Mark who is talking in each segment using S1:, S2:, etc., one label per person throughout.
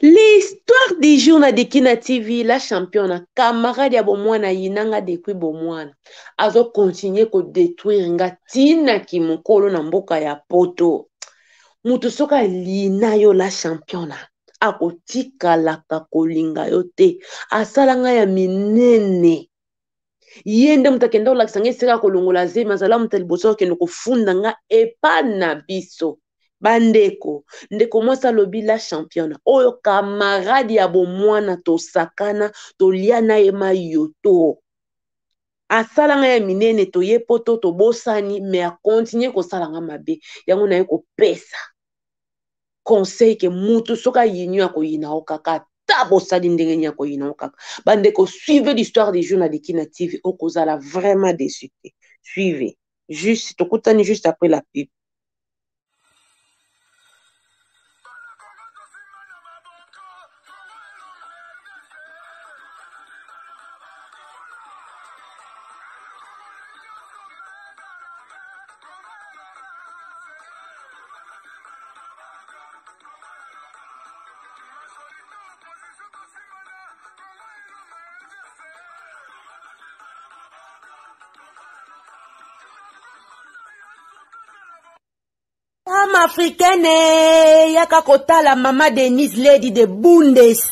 S1: L'histoire du jour na Dikina TV, la championne, camarade ya bomwana yinanga depuis bomwana, azo continuer ko détruire nga tina kimokolo na mboka ya poto. Mutu soki alina yo la championne, akotikalaka kolinga yo te. Asala nga ya minene. Ye nde moto akenda kolakisa nga esika kolongola zemi, azala moto ya liboso akende kofunda nga epa na biso. Bandeko, ndeko mwasi alobi la championne oyo camarade ya bomwana, tosakana, tolia na ye mayoto, asala nga ya minene, toye poto tobosani, mais akontinue kosala nga mabe. Yango naye kopesa conseil ke mutu soki ayini yo akoyina yo kaka, ata bosali ndenge nini akoyina yo kaka. Bandeko, suivez l'histoire du jour na Dikina TV, okozala vraiment déçu te. Suivez juste, tokutani juste après la pub. Femme africaine, yaka kotala mama Denise Lady de Bundes.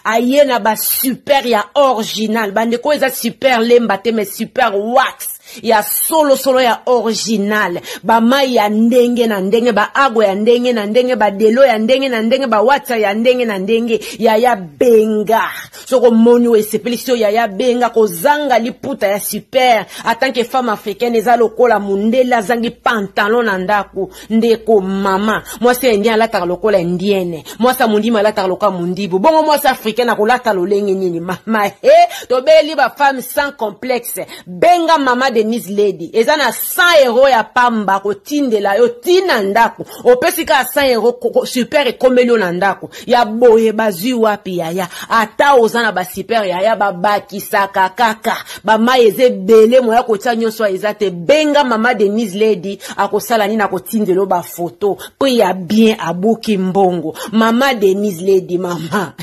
S1: Aye na ba super ya original. Bandeko eza super lemba te mais super wax ya solo solo ya original. Ba mai ya ndenge na ndenge, ba agwa ya ndenge na ndenge, ba delo ya ndenge na ndenge, ba watsa ya ndenge na ndenge. Yaya benga. Soko moni oyo esepelisi yo, yaya benga, kozanga liputa ya super. En tant que femme africaine eza lokola mundele azangi pantalon na ndako. Ndeko mama, mwasi ya indien alataka lokola indienne, mwasi ya mondimi alataka lokola mondibu, bongo mwasi africaine akolata lolenge nini? Mama he, tobeli ba femme sans complexe. Benga mama Denise Lady, eza na 100 euro ya pamba kotindela yo tina ndako. Opesi kaka 100 euro, super ekomeli yo na ndako. Ya boye bazwi wapi yaya? Ata oza na ba super yaya, babakisaka kaka ba mai eza ebele, moya kotia nyonso eza te. Benga mama Denise Lady, akosala nini? Akotindela yo ba photo mpo ya bien, abuki mbongo. Mama Denise Lady, mama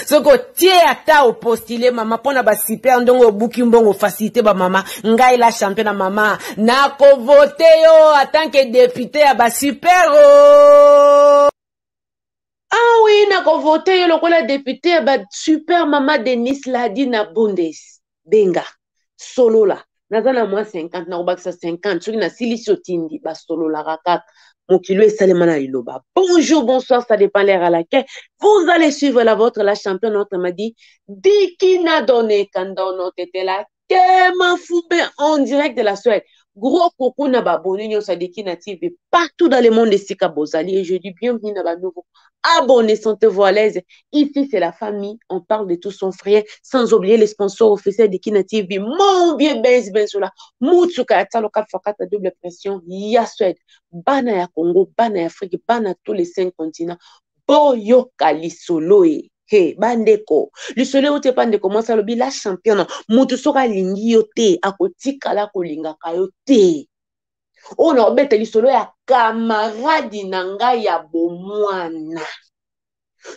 S1: soki otie ata opostile mama mpo na ba super ndongo obuki mbongo, facilité ba mama. Ngai la championne na mama, nakovote yo en tant que député ya ba super. Oh! Ah oui, nakovote yo lokola député ya ba super. Mama Denise Ladi na Bundes, benga, solola, naza na mwa 50, nakobakisa 50 soki nasilisi otindi. Basololaka kaka, mokili esalema na liloba. Bonjour, bonsoir, ça dépend l'heure à laquelle vous allez suivre la vôtre, la championne, autrement dit Dikina Done Kandono Tetela Tema Fumbe en direct de la Suède. Gros coucou na ba abonnés nyonso ya Dikina TV partout dans le monde esika bozali, et je dis bienvenue na ba nouveaux abonnés. Sentez-vous à l'aise. Ici c'est la famille, on parle de tout son frère, sans oublier les sponsors officiels de Dikina TV, mon vieux Benz Benzola, Mutsuka ya Talo 4x4 double pression ya Suède, bana ya Congo, bana ya Afrique, bana tous les 5 continents. Boyoka lisolo e. He, bandeko, lisolo euti epa ndeko mwasi alobi la championne, mutu soki alingi yo te akotikala kolingaka yo te. Oyo na obeta lisolo ya kamaradi na ngai ya bomwana,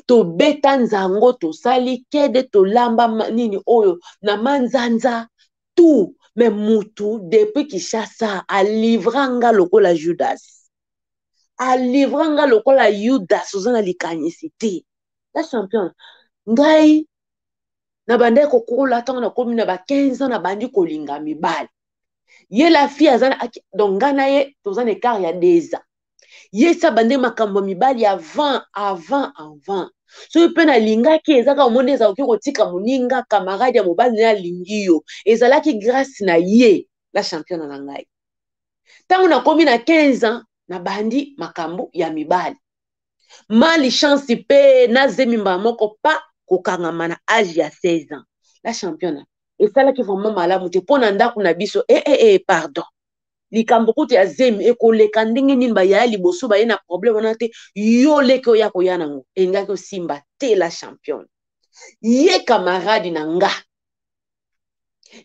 S1: tobeta nzango, tosali kede, tolamba nini oyo na manzanza tout, mais mutu depuis Kinshasa alivra nga lokola Judas, alivra nga lokola Judas. Oza na likanisi te la championne, ngai nabandaki kokola ntango nakomi na ba 15 ans, nabandi kolinga mibali. Ye la fille aza donc ngai na ye toza na écart ya 2 ans. Ye si abandi makambo ya mibali avant, avant, avant. Soki mpe nalingaki, ezaka omoni ezalaki kotika moninga camarade ya mobali na ye alingi yo, ezalaki grâce na ye la championne na ngai. Ntango nakomi na 15 ans, nabandi makambo ya mibali, mali chance mpe nazemi mbala moko pa kokangama na age ya 16 ans. La championne, esalaki vraiment malamu te mpo na ndako na biso. Eh, eh, eh, pardon, likambo kutu ya zemi ekoleka ndenge nini? Bayaya liboso baye na problème wana te, yo leki oya koya nango elingaki osimba te. La championne, ye camarade na nga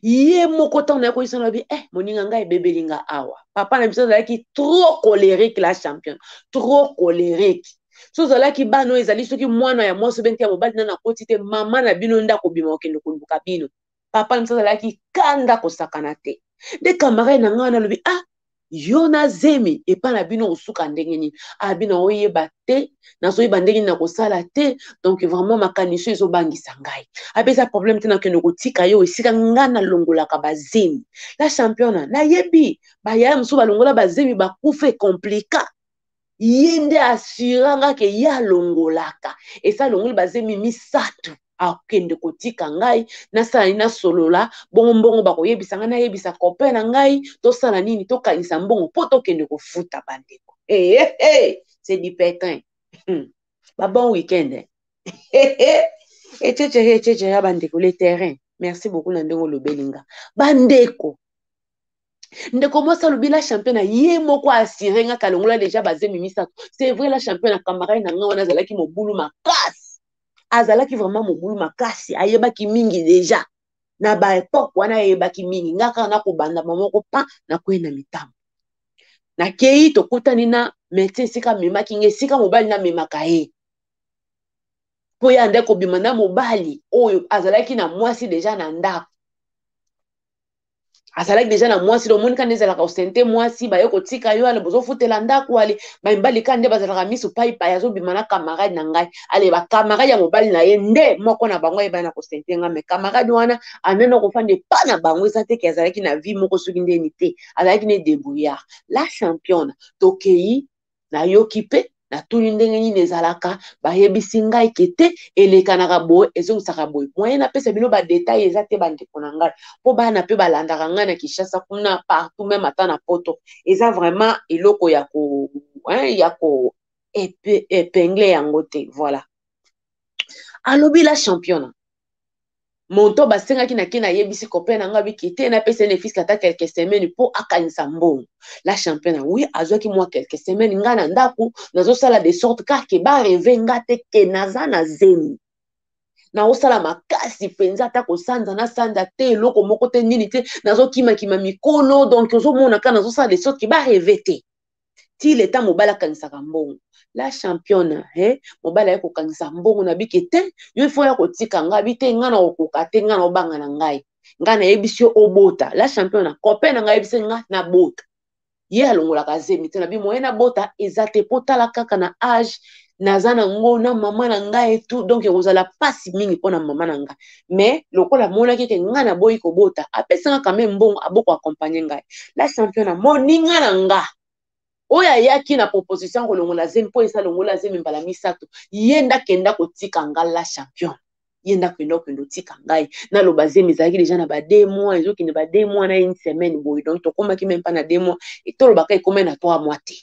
S1: ye moko ntango naye koyisa na bi eh, moninga ngai ebebeli nga awa. Papa na biso azalaki trop colérique, la championne, trop colérique. So ozalaki bana oyo ezali soki mwana ya mwasi obe ya mobali nanu akoti te, mama na bino nde akobima kokende koluka bino. Papa na biso azalaki kanda kosakana te. Nde camarade na ngai wana alobi, ah, yo na zemi epai na bino osuka ndenge nini? Abi na oyeba te, nazoyeba ndenge nini nakosala te, donc vraiment makanisi ezobangisa ngai. Abi eza problème te, nakende kotika yo esika ngai nalongolaka bazemi. La championa, nayebi bayaya mosusu balongola bazemi bakufa, ekomplika. Ye nde asura nga ke ye alongolaka, esi alongoli bazemi misato, akende kotika ngai nasala nini? Nasolola bongo mbongo bakoyebisa ngai, nayebisa copain na ngai, tosala nini? Tokangisa mbongo mpo tokende kofuta bandeko. Hey, hey, hey, c'est du pétain. Ba bon week-end echechere echechere bandeko le terrain. Merci beaucoup na ndenge olobeli nga bandeko. Ndeko mwasi alobi la championne ye moko asire nga kalongola deja bazemi misato. C'est vrai, la championne, camarade na nga wana azalaki mobulu makasi, azalaki vraiment mobulu makasi, ayebaki mingi deja na ba époque wana, ayebaki mingi. Nga kaka nakobanda moko pa nakwei na mitambo, nakei tokutani na médecin esika amemaki nga, esika mobali namemaka ye mpo ye ande kobima na mobali oyo azalaki na mwasi deja na ndako. Azalaki deja na mwasi, omoni kaka nde ezalaka osente mwasi baye kotika yo, ale bozofutela ndako, ale bamibali kaka nde bazalaka miso paipai. Azobima na camarade na ngai, ale bacamarade ya mobali na ye nde moko na bango ayebana na kosente ngai. Mais camarade wana anene kofanda epa na bango, eza te ke azalaki na vie moko soki ndeni te, azalaki ne débrouillard. La championne, tokei, nayoki mpe natuni ndenge nini ezalaka, bayebisi ngai ke te, elekanaka boye, ezongisaka boye. Moyen napesa bino badetail eza te bandeko na ngai, mpo bana mpe balandaka ngai na Kinshasa kuna, partout, même ata na Poto. Eza vraiment eloko ya ko, hein, ya ko épingler yango te. Voilà, alobi la championne, monto basengaki nake, nayebisi copain na ngai biki te, napesa ye fiske ata quelques semaines mpo akanisa mbongo. La championne, oui, azwaki mwa quelques semaines. Ngai na ndako nazosala de sorte kaka barêver nga te ke naza na zemi. Naosala makasi mpenza, ata kosanza nasanza te, eloko moko te, nini te, nazokimakima mikolo. Donc ozomona kaka nazosala de sorte ke barêver te ti leta mobali akanisaka mbongo. La championne, he mobali aye kokangisa mbongo na biki te, yo ifo ya kotika ngai bi te, ngai na kokoka te, ngai na obanga na ngai, ngai nayebisi yo obota. La championne, copain na ngai ayebisi ngai nabota, ye alongolaka zemi te. Na bi moyen nabota eza te, mpo tala kaka na age naza nango na mama na ngai etu, donc ekozala mpasi mingi mpo na mama na ngai. Mais lokola amonaki ete ngai naboyi kobota, apesanga quand même mbongo aboko accompagne ngai. La championne, moninga na nga oyo ayaki na proposition kolongola zemi mpo esa longola zemi mbala misato, ye nde akenda kotika nga. La championne, ye nde akenda okende otika ngai. Naloba zemi ezalaki deja na ba 2 mois, ezokende ba 2 mois na une semaine boye, donc tokomaki même pas na 2 mois, tolobaka ekómi na 3 mois te.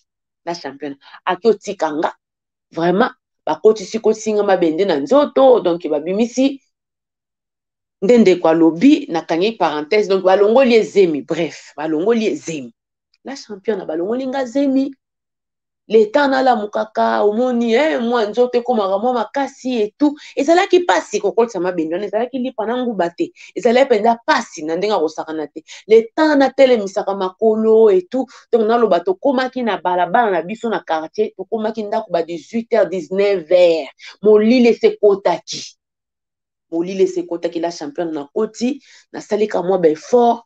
S1: La championne, aki otika nga vraiment, bakotisi kotisi nga mabende na nzoto, donc babimisi nde ndeko alobi, nakangi parenthèse, donc balongoli ezemi. Bref, balongoli ezemi. La championne, balongoli nga zemi. Leta nalamukaka, omoni eh, mwa nzoto ekomaka mwa makasi etu. Ezalaki mpasi kokotisa mabende wana, ezalaki lipa na nguba te, ezalaki mpenza mpasi na ndenge akosakana te. Leta natelemisaka makolo etu, donc naloba tokomaki na balabala na biso na quartier, tokomaki ndako ba 18 h 19 h, molili esekotaki, molili esekotaki. La championne, nakoti, nasalika mwa baeffort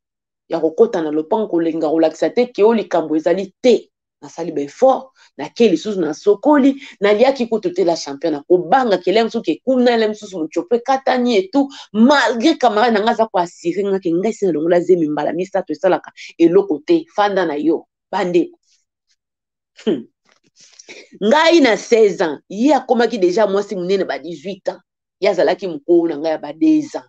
S1: ya kokɔta na lopango, kolinga kolakisa te ke o likambo ezali te. Nasali baeffort, nake lisusu, nasokoli, naliaki kutu te. La championne, kobanga kele mosusu ke kuna ele mosusu motiopo ekatani etu, malgré camarade na ngai aza koassurer nga ke ngai si nalongola zemi mbala misato, esalaka eloko te, fanda na yo. Bandeko, Ngai na 16 ans, ye akomaki deja mwasi monene ba 18 ans, ye azalaki mokolo na ngai ya ba 2 ans.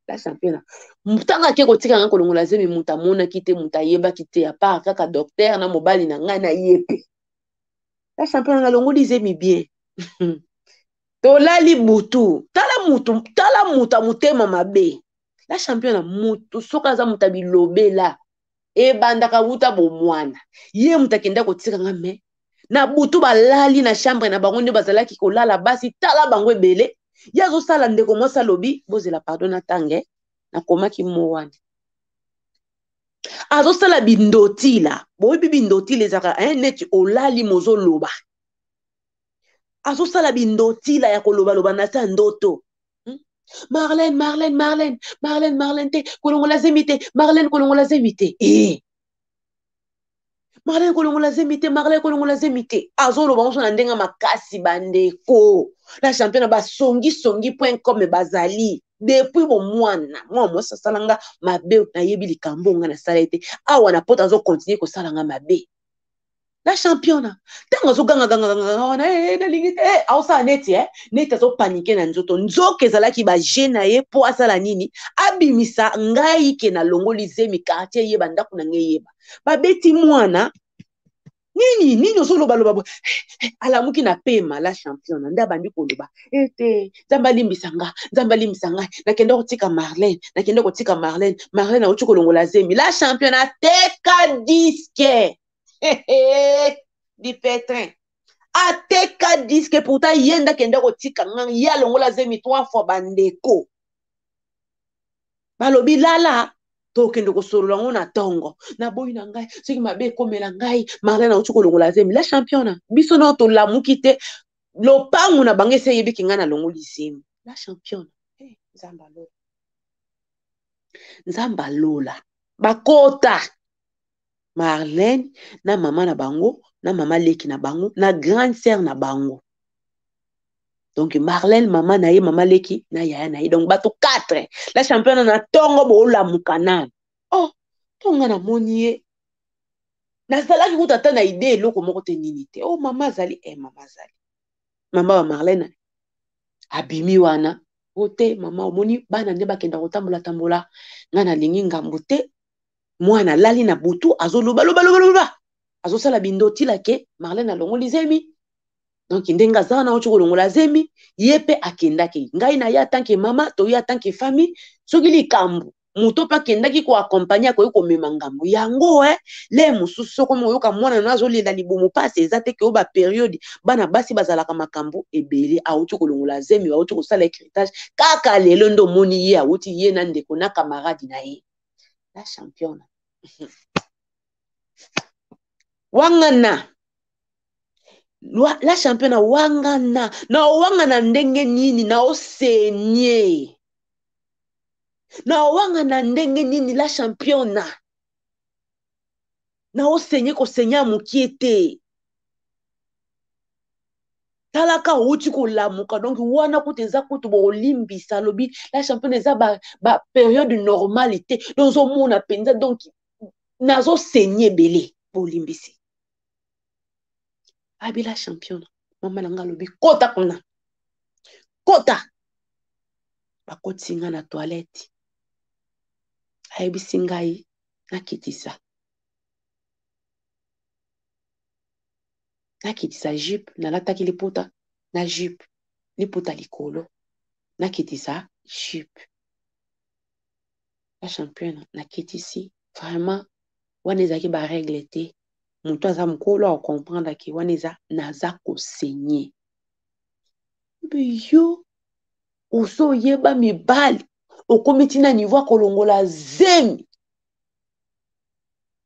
S1: La championne, ntango ake kotika ngai kolongola zemi, moto amonaki te, moto ayebaki te, à part kaka docteur na mobali na ngai na ye mpe. La championne, nalongoli zemi bien, tolali butu. Tala mutu, tala mutu ya motema mabe. La championne, mutu soki aza moto ya bilobela, ebandaka wuta bomwana. Ye moto akenda kotika nga, mais na butu balali na chambre na bango nde bazalaki kolala basi, tala bango ebele, ye azosala. Ndeko mwasi alobi, bozela, pardon, na tange nakomaki mo wana, azosala bindotila. Boyebi bindotila ezalaka neti olali mozoloba. Azosala bindotila ya kolobaloba na se ya ndoto. Marlène, Marlène, Marlène, Marlène, Marlène te, kolongola zemi te, Marlène kolongola zemi te. Eh. Marlène kolongola zemi te, Marlène kolongola zemi te. Azoloba ngo na ndenge makasi bandeko. La championne ba songi songi point com bazali. Depuis bomwana, mwana mwasi asala nga mabe, nayebi likambo nga nasala ye te. Awa na poto azo continuer kosala nga mabe. La championa ntango azogangagangaganga wana eh, eh, nalingi te eh, aosala neti eh, neti azopanike na nzoto nzoka ezalaki baje na ye mpo asala nini abimisa ngai ke nalongoli zemi quartier eyeba ndako na ngai eyeba babeti mwana nini nini ozolobaloba boye alamuki na pema la championa nde abandi koloba ete nzambe alimbisa nga nzambe alimbisa ngai nakende kotika marlene nakende kotika marlene marlene auti kolongola zemi la championa ateka diske dipetrin ateka diske pourtant ye nde akende kotika nga ye alongola zemi trois fois bandeko balobi lala tokende kosolola yango na ntongo naboyi na ngai soki mabe ekomela ngai marlene auti kolongola zemi la championa biso nao tolamuki te lopangu na bango esi eyebiki ngai nalongoli zemi la championa hey, eh, nzambe alola nzambe alola bakota Marlène na mama na bango na mama leki na bango na grande sœur na bango donc Marlène mama na ye mama leki na yaya na ye donc bato 4 la championne na ntongo boolamuka nanu oh to nga namoni ye nazalaki kuta ata na idee eloko moko te nini te oh mama azali eh mama azali mama wa Marlène abimi wana o te mama omoni bana nde bakenda kotambola tambola nga nalingi ngambo te mwana alali na butu azoloba loba loba loba azosala bindotila ke Marlène alongoli zemi donc ndenge aza wana auti kolongola zemi ye mpe akendaki ngai na ye atanke mama toye atanke famille soki likambo moto mpe akendaki koakompagne akoki komema ngambo yango eh, le mosusu soko moyoka mwana na azolela libumu mpasi eza te ke oyo baperiode bana basi bazalaka makambo ebele auti kolongola zemi auti kosala écritage kaka lelo nde omoni ye auti ye na ndeko na camarade na ye la championne wangana la championne wangana na owangana ndenge nini na osenye na owangana ndenge nini la championa na osenye kosenya mokie te talaka owuti kolamuka donc wana kutu eza kutu bokolimbisa alobi la championne eza ba, ba periode normale te donc ozomona mpenza donc nazosenye ebele bolimbisi abi la championne mama na nga alobi kota kuna kota bakotisi nga na toilette ayebisi ngai nakitisa nakitisa jupe nalataki liputa na jupe liputa likolo nakitisa jupe la championne nakitisi vraiment wana ezalaki ba règle te moto aza mokolo akokomprendre ke wana eza naza kosenye mpe yo oso oyeba mibali okomi ntina niveau ya kolongola zemi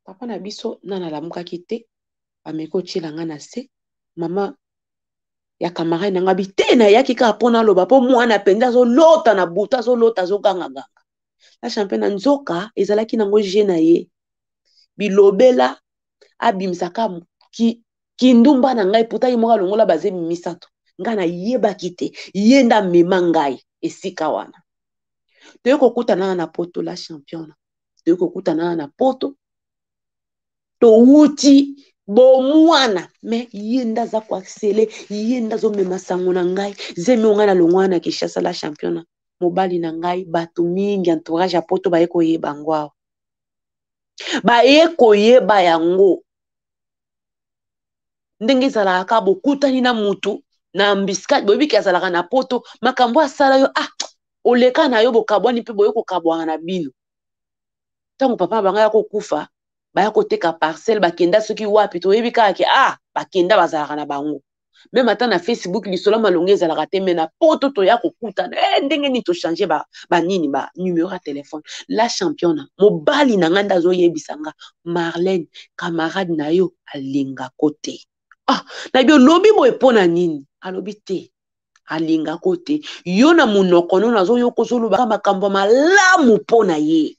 S1: papa na biso nana alamukaki te bameki kotyela nga na se mama ya camarade na nga bi te nayaki kaka mpo naloba mpo mwana mpenza azolota na butu azolota azogangaganga la champion na nzoka ezalaki nango je na ye bilobela abimisaka ki, kindumba na ngai puta ye moko alongola bazemi misato ngai nayebaki te ye nde amema ngai esika wana toye kokutanana na poto la championa toye kokutanana na poto towuti bomwana me ye nde aza koaksele ye nde azomema sango na ngai zemi oyo ngai nalongwana na kinshasa la championa mobali na ngai bato mingi entourage ya poto baye koyeba yango awa baye koyeba yango ndenge ezalaka kaka bokutani na mutu na embuscade boyebi ke azalaka na poto makambo asala yo ah oleka na yo bokabwani mpe boye kokabwana na bino ntango papa na bango ya kokufa baya koteka parcelle bakenda soki wapi toyebi kaka ke ah bakenda bazalaka na bango meme ata na facebook lisolo malonga ezalaka te me na poto toya kokutana eh, ndenge nini tochange banini ba, ba numero ya telefone la championa mobali na ngai nde azoyebisa nga marlene camarade na yo alingako te ah nayebi olobi boye mpo na nini Alobi te, alingako te. Yo na monoko no nazoyoka ozolobaka makambo ya malamu mpo na ye.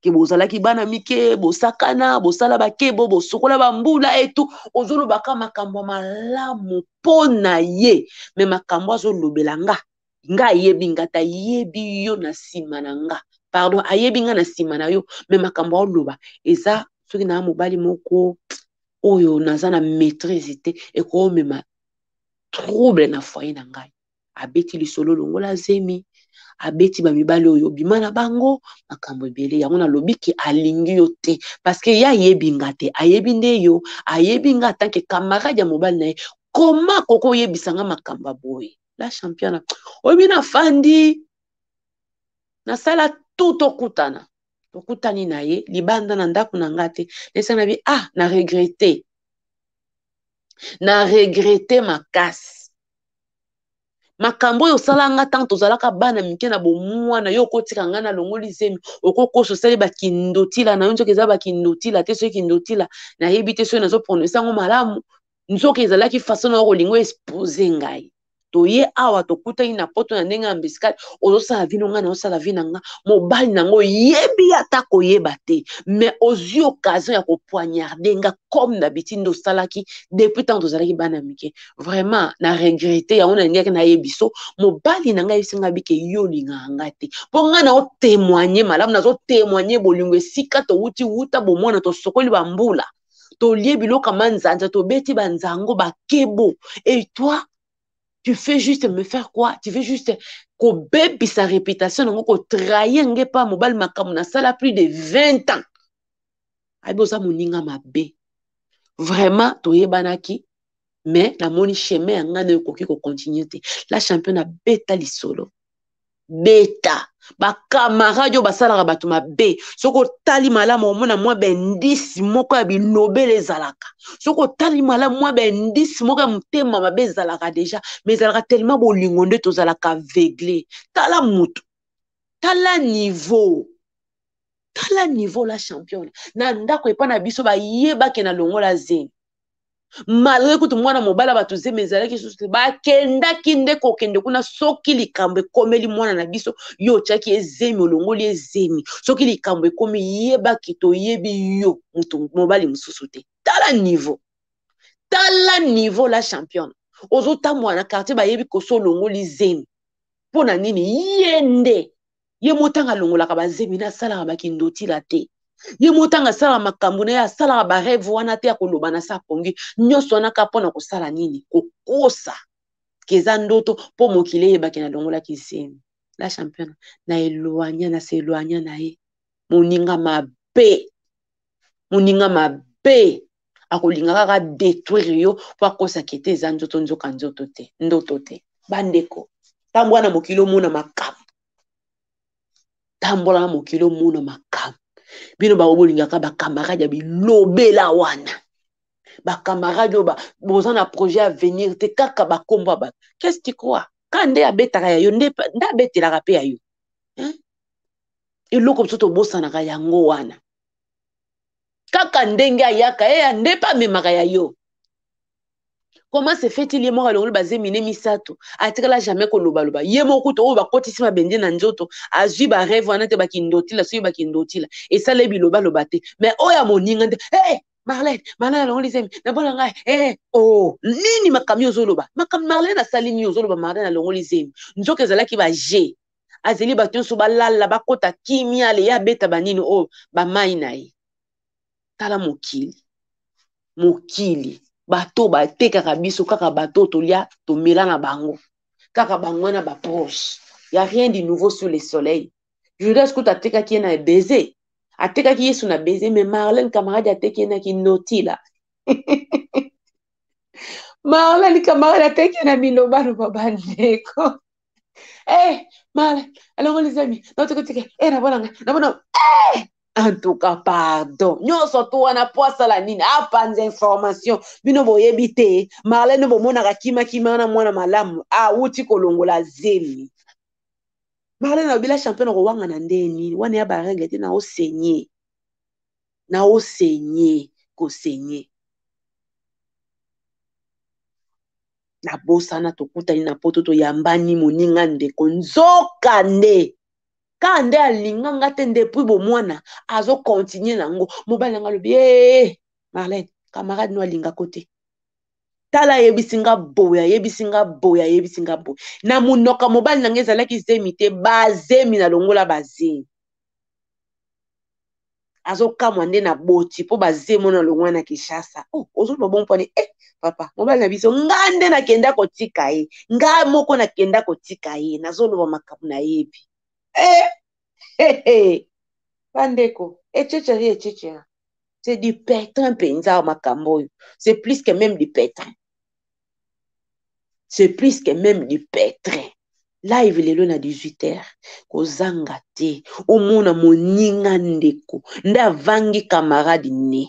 S1: Ke bozalaki bana mike, bosakana, bosala bakebo, bosokola bambula etu, ozolobaka makambo ya malamu mpo na ye. Me makambo azolobela nga, nga ayebi nga te, ayebi yo na nsima na nga. Pardon, ayebi nga na nsima na yo, me makambo aoloba eza soki na mobali moko oyo naza na maîtrise te, ekomema trouble na foyer na ngai. Abeti lisolo longola zemi, abeti ba mibali oyo bima na bango, makambo ebele. Yango nalobi ke alingi yo te, parce que ye ayebi nga te, ayebi nde yo, ayebi nga en tant que camarade ya mobali na ye. Koma koko oyebisa nga makambo ya boye? La championne, oyebi nafandi, nasala tout tokutana. Tokutani na ye libanda na ndako na nga te. Nesa na bi, ah, na regrette. Na regrette makasi. Makambo oyo osala nga ntango tozalaka bana mike na bomwana, yo okotika nga na longoli zemi, okokosa osali bakindotila na yo, nzoka eza bakindotila te, soki kindotila nayebi te soki nazoprononse yango malamu, nzoka ezalaki façon na yo kolinga expose ngai. Toye awa tokutani na poto na ndenge ya embuscade, ozosala vi no ngai nazosala vi na nga, mobali na ngo oyebi ata koyeba te, mais ozwi occasion ya kopoignarde nga comme d'habitude nde osalaki depuis ntango tozalaki bana mike. Vraiment na regrette yango, nalingaki nayebi so mobali na ngai ayebisi ngai bike yo olingaka nga te, mpo ngai naotémoigne malamu, nazotémoigne bolingo esika towuti wuta bomwana, tosokoli bambula, tolie biloko ya manzanza, tobeti banzango bakebo, et toi tu fais juste me faire quoi? Tu fais juste kobebisa réputation nango, kotrahir nge pa mobali, makambo nasala plus de 20 ans. Ayebi oza moninga mabe. Vraiment toyebanaki, mais namoni chemin ya ngai na ekoki kocontinue te. La championne abeta lisolo, beta bakamarade oyo basalaka bato mabe. Soki otali malamu, omona mwa bendisi moko ya bilobele ezalaka. Soki otali malamu, mwa bendisi moko ya motema mabe ezalaka deja, mais ezalaka tellement bolingo nde tozalaka aveugle. Tala motu, tala niveau, tala niveau. La championne, na ndako epai na biso bayebaki na longola zemi, malgré kutu mwana mobali bato zemi ezalaki susu te, bakendaki nde kokende kuna. Soki likambo ekomeli mwana na biso, yo otiaki ezemi, olongoli ezemi, soki likambo ekomi, yebaki toyebi yo moto mobali mosusu te. Tala niveau, tala niveau. La championne, ozotambola na quartier, bayebi koso olongoli zemi. Mpo na nini? Ye nde ye motanga alongolaka bazemi na asalaka bakindotila te, ye motanga asalaka makambo na ye, asalaka barêve wana te ya koloba na sa pongi nyonso wana kaka mpona kosala nini? Kokosa ke eza ndoto mpo mokili eyebaki nalongolaki zemi. La championne, na éloigna, na s'éloigna na ye. Moninga mabe, moninga mabe akolinga kaka détruire yo mpo akosaka ete eza nzoto, nzoka nzoto te, ndoto te. Bandeko, ntango wana mokili omona makambo, tambola na mokili omona makambo. Bino bango bolingaka bakamarade ya bilobela wana, bakamarade oyo boza na projet ya avenir te, kaka bakombo ya bato. Qu'est-ce tu crois? Ka nde abetaka ya yo, nde abetelaka mpe ya yo, hein? Eloko biso tobosanaka yango wana, kaka ndenge ayaka ye nde mpe amemaka ya yo. Comment se fait-il ye moko alongoli bazemi ne misato, atikala jamais kolobaloba ye moko kutu oyo bakotisi mabende na nzoto, azwi barêve wana te, bakindotila, soki bakindotila esala ye bilobaloba te, mais oyo ya moninga nde, hey, Marlène, Marlène alongoli zemi na mpona ngai. Hey, oh, nini makambo yo ozoloba? Makambo Marlène asali nini? Ozoloba Marlène alongoli zemi, nzoka ezalaki baje azeli bato nyonso balala, bakota kimia, ale ye abeta banini oyo bamai na ye. Tala mokili, mokili bato batekaka biso kaka bato tolia tomela na bango, kaka bango wana baproche. Ya rien du nouveau sous le soleil. Judas kutu atekaki ye na baiser, atekaki Yesu na baiser, mais Marlène camarade ateki ye na kinotila. Marlène camarade ateki ye na bilobaloba. Bandeko, eh, Marlène alongoli zemi, notikotike eh, nabona ngai nabona eh! En tout cas, pardon, nyonso to wana po asala nini? Apanza information. Bino boyebi te, Marlène bomonaka kimakima wana, mwana malamu awuti kolongola zemi. Marlène alobila champion akowangana nde nini wana ya barègle te, naosenye, naosenye kosenye. Nabosana tokutani na poto toyambani moninga ndeko nzoka nde kaka nde alinga nga te depuis bomwana azo continuer nango mobali nanga alobi ee eh, Marlène camarade no alingako te tala ayebisi nga boye ayebisi nga boye ayebisi nga boye na monoko ya mobali na nga ezalaki zemi te bazemi na longola bazemi azokamwa nde na boti mpo bazemi na longwa na Kinshasa oh, ozoloba bongo mponi eh, papa mobali na biso nga nde nakenda kotika ye nga moko nakenda kotika ye nazoloba makambo nayebi eh, hey, hey. Bandeko echecheri echechera c'est du pétrin mpenza makambo oyo c'est plus que même du pétrin c'est plus que même du pétrin live lelo na 18 heures kozanga te omona moninga ndeko nde avangi camarade ne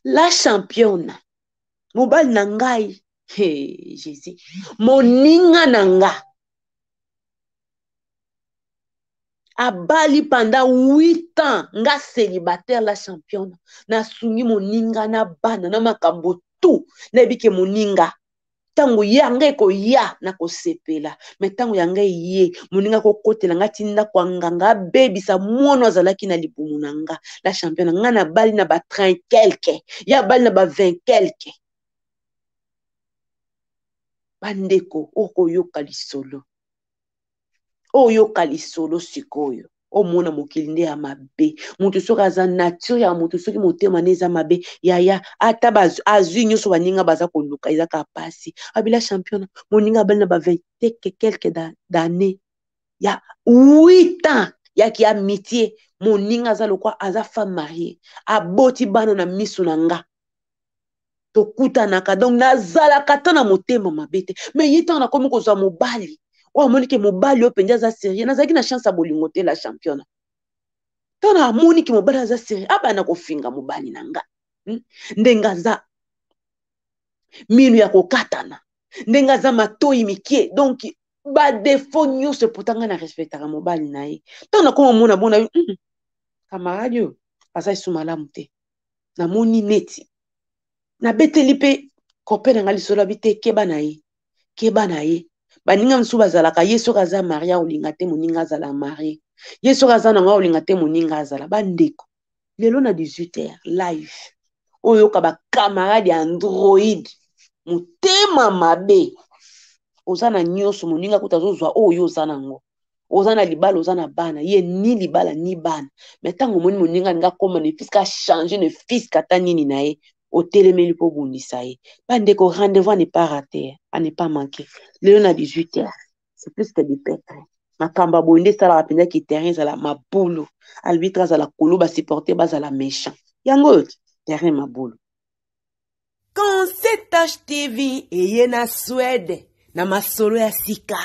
S1: la championne mobali na ngai hey, jésus moninga na nga abali pendant 8 ans nga célibataire la championne nasungi moninga na bana na makambo tout nayebi ke moninga ntango yanga ekoya nakosepela me ntango yanga eye moninga akokotela nga ti ndako ya nganga abebisa mwana azalaki na libumu na nga la championne nga nabali na ba 30 quelque ye abali na ba 20 quelque bandeko okoyoka lisolo oyoka lisolo sikoyo omona mokili nde ya mabe moto soki aza nature ya moto soki motema nde eza mabe yaya ata azwi nyonso baninga baza koluka eza kaka pasi abila championa moninga abali na ba 20 quelque d'année ya 8 ans yaki amitié moninga aza lokwa aza femme mariée aboti bana na miso na nga tokutanaka donc nazalaka ata na motema mabe te me ye ntango nakomi kozwa mobali oyo amoni ke mobali oyo mpenza aza serie nazalaki na chance ya bolingo te la championa ntango namoni ke mobali aza serie abanda kofinga mobali na nga Ndenge aza minu ya kokatana ndenge aza matoi mikie donc badefo nyonso eputa ngai na respectaka mobali na ye ntango nakoma omona bona camarade oyo aza esu malamu te namoni neti nabeteli mpe copain na ngai lisolo abi te keba na ye keba na ye baninga mosusu bazalaka ye soki aza marie akolinga te moninga azala marie ye soki aza nango akolinga te moninga azala bandeko lelo na 18 heures live oyoka bacamarade ya android motema mabe oza na nyonso moninga kuta azozwa oyo oza nango oza na libala oza na bana ye ni libala ni bana me ntango omoni moninga alingi akoma ne fiske achange ne fiske ata nini na ye otelemeli mpo obundisa ye bandeko rendez-vous à ne pas rater à ne pas manquer lelo na 18 heures c'est plus que du pétre makambo ya boye nde esalaka mpenza ki terrain ezala mabulu arbitre azala kolo basupporter bazala méchant yango oyo terrain mabulu Concept TV eye na Suède na masolo ya sika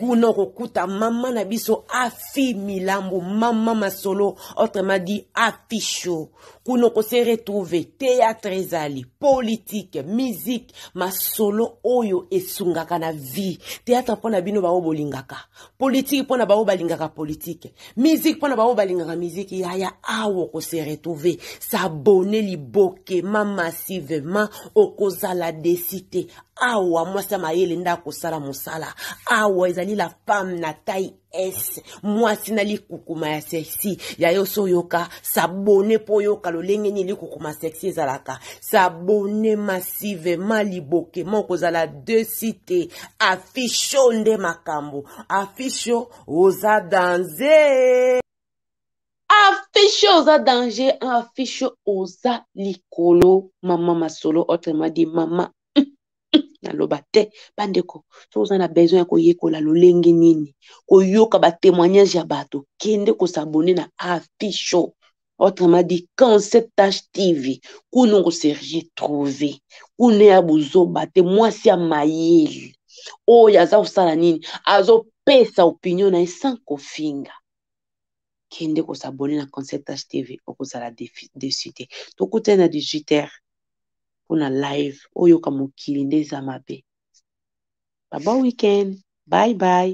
S1: kuna okokuta mama na biso afi milambo mama masolo autrement dit afi show kuna okose retrouve théâtre ezali politique musique masolo oyo esungaka na vie théâtre mpo na bino baoyo bolingaka politike mpo na baoyo balingaka politike musique mpo na baoyo balingaka musique yaya awa okose retrouve s'abonne libokema massivement okozala desi te awa mwasi ya mayele nde akosala mosala awa ezali la femme na taille s mwasi na likukuma ya sexy ya yo so oyoka s'abonne mpo oyoka lolenge nini likukuma sexy ezalaka s'abonne massivement libokema okozala desi te afisho nde makambo afisho oza danze affiche oza danger affiche oza likolo mama masolo autrement dit mama naloba te bandeko soki oza na besoin ya koyekola lolenge nini koyoka batémoignage ya bato kende kosabone na affiche autrement dit concept h tv kuna okose retrouve kuna ya buzoba te mwasi ya mayele oyo aza kosala nini azopesa opinion na ye sans kofinga kende kosabone na concept h tv okozala desu te tokutani na 18 heures mpona live oyoka mokili nde eza mabe ba bon week-end bye bye.